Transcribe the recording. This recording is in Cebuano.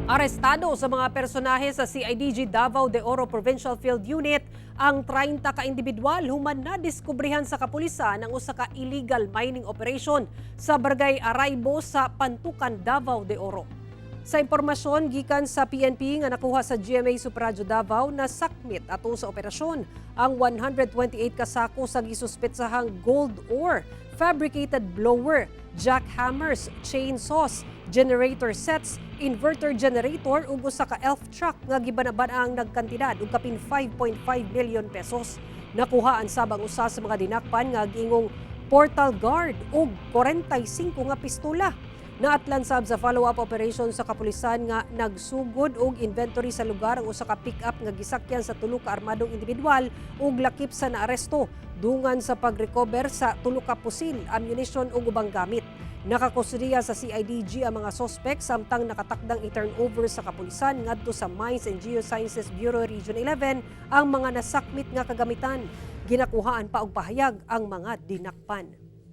Arestado sa mga personahe sa CIDG Davao de Oro Provincial Field Unit ang 30 ka individual human na diskubrihan sa kapulisan ang usa ka illegal mining operation sa Barangay Araybo sa Pantukan, Davao de Oro. Sa impormasyon gikan sa PNP nga nakuha sa GMA Super Radyo Davao, nasakmit ato sa operasyon ang 128 ka sako sa gisuspetsahang gold ore, fabricated blower, jackhammers, chainsaws, generator sets, inverter generator ug usa ka elf truck nga gibanaban ang nagkantidad og kapin 5.5 million pesos. Nakuhaan sab ang usa sa mga dinakpan nga giingong portal guard ug 45 nga pistola. Naatlan sab sa follow-up operation sa kapulisan nga nagsugod og inventory sa lugar ang usa ka pick-up nga gisakyan sa tulo ka armadong individual ug lakip sa naaresto dungan sa pag-recover sa tulo ka pusil, ammunition ug ubang gamit. Nakakustodiya sa CIDG ang mga sospek samtang nakatakdang i-turn over sa kapulisan ngadto sa Mines and Geosciences Bureau Region 11 ang mga nasakmit nga kagamitan. Ginakuhaan pa og pahayag ang mga dinakpan.